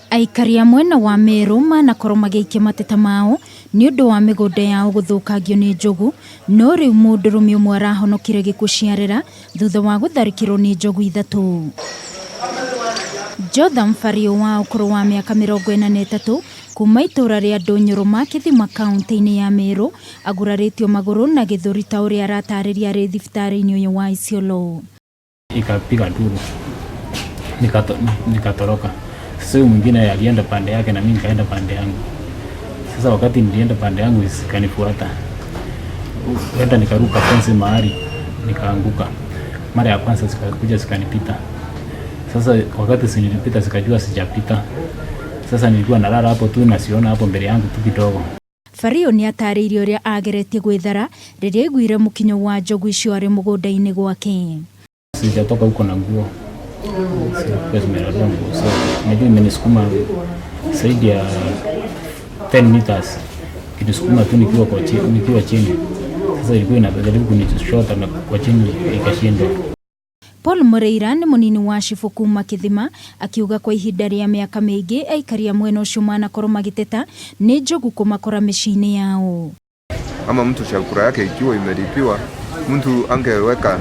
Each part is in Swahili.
Aikari a mwena wa Meru manakorwo magĩikia mateta mao nĩ ũndũ wa mĩgũnda yao gũthũkangio nĩ njogu, no rĩu mũndũrũme ũmwe arahonokire gĩkuũ ciarera thutha wa gũtharĩkĩrwo nĩ njogu ithatũ. Jotham Fario wa ũkũrũ wa mĩaka 43 kuma itũra rĩa Ndũnyũrũma Kĩthima kaunti-inĩ ya Meru agurarĩtio magũrũ na gĩthũri ta ũrĩa aratarĩria arĩ thibitarĩ-inĩ ũyũ wa Isiolo. Ikapiga nduru, nikatoroka. Sasa huyu mwingine alienda pande yake na mimi nikaenda pande yangu. Sasa wakati nilienda pande yangu zikanifuata, enda nikaruka fence mahali nikaanguka. Mara ya kwanza zikakuja zikanipita. Sasa wakati zinilipita zikajua sijapita. Sasa nilikuwa nalala hapo tu nasiona hapo mbele yangu tu kidogo. Fario nĩ atarĩirie ũrĩa ageretie gwĩthara rĩrĩa aiguire mũkinyo wa njogu icio arĩ mũgũnda-inĩ gwake. Sijatoka huko na nguo, zilikuwa zimerarua nguo, so unajua imenisukuma zaidi ya 10 meters, kinisukuma tu nikiwa kwa chini, nikiwa chini. Sasa ilikuwa inajaribu kunichota na kwa chini ikashindwa. Paul Mũrĩira nĩ mũnini wa cibũ kuma Kĩthima akiuga kwa ihinda rĩa mĩaka mĩingĩ aikari a mwena ũcio manakorwo magĩteta nĩ njogu kũmakora mĩciĩ-inĩ yao. Ama mtu chakula yake ikiwa imelipiwa, mtu angeweka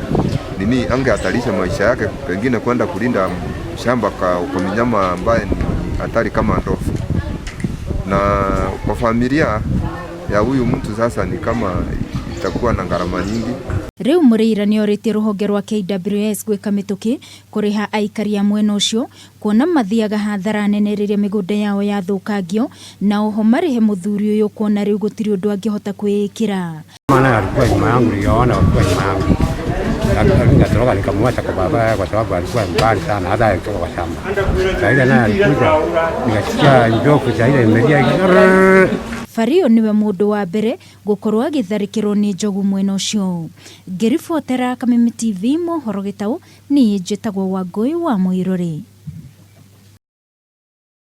nini, angehatarisha maisha yake, pengine kwenda kulinda shamba kwa minyama ambaye ni hatari kama ndovu. Na kwa familia ya huyu mtu sasa ni kama itakuwa na gharama nyingi. Rĩu Mũrĩira nĩ orĩtie rũhonge rwa KWS gwĩka mĩtũkĩ kũrĩha aikari a mwena ũcio kuona mathiaga hathara nene rĩrĩa mĩgũnda yao yathũkangio na oho marĩhe mũthuri ũyũ kuona rĩu gũtirĩ ũndũ angĩhota kwĩĩkĩra. Maana alikuwa nyuma yangu, niliona alikuwa nyuma yangu. Lakini nikatoroka nikamwacha kwa baba kwa sababu alikuwa mbali sana, hata alitoka kwa shamba. Saa ile naye alikuja, nikasikia njofu saa ile imelia. Fario niwe mũndũ wa mbere gũkorwo agĩtharĩkĩrwo nĩ njogu mwena ũcio. Ngĩribotera Kameme TV mohoro gĩtaũ, niĩ njĩtagwo Wangũi wa Mũirũrĩ.